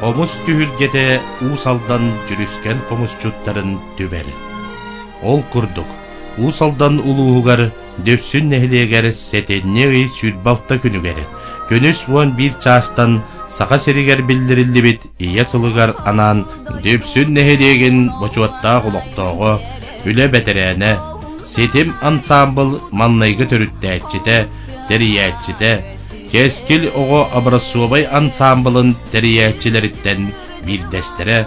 Хомус түһүлгэтэ Уус Алдан дьүрүскэн хомусчуттарын түмэр. Ол курдук, Уус Алдан улууһугар Дүпсүн нэһилиэгэр сэтинньи ый 26 күнүгэр, күнүс 11 чаастан Саха сиригэр биллэриллибит Ийэ сылыгар анаан Дүпсүн нэһилиэгин бочуоттаах олохтооҕо, үлэ бэтэрээнэ, Ситим ансаамбыл маҥнайгы төрүттээччитэ, тэрийээччитэ, Кэскил оҕо образцовай ансаамбылын тэрийээччилэриттэн биирдэстэрэ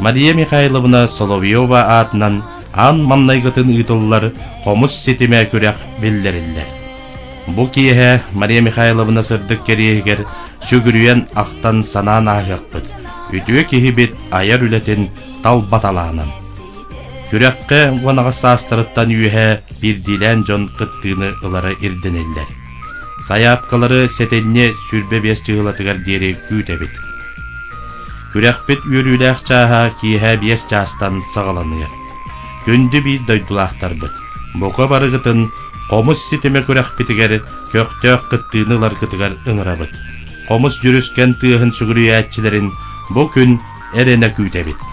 Мария Михайловна Соловьева аатынан аан маҥнайгытын ыытыллар Хомус ситимэ күрэх биллэриллэр. Бу киэһэ Мария Михайловна сырдык кэриэһигэр сүгүрүйэн ахтан санаан ааһыахпыт, үтүө киһибит айар үлэтин талба талаанын. Күрэххэ 18 саастарыттан үөһэ биирдиилээн дьон кыттыыны ылара ирдэниллэр. Сайаапкалары сэтинньи 25 чыһылатыгар диэри күүтэбит. Күрэхпит үөрүүлээх чааһа киэһэ 5 чаастан саҕаланыа. Күндү биир дойдулаахтарбыт, бука барыгытын хомус ситимэ күрэхпитигэр көхтөөх кыттыыны ыларгытыгар ыҥырабыт. Хомус дьүрүскэн тыаһын сүгүрүйээччилэрин бу күн эрэнэ күүтэбит.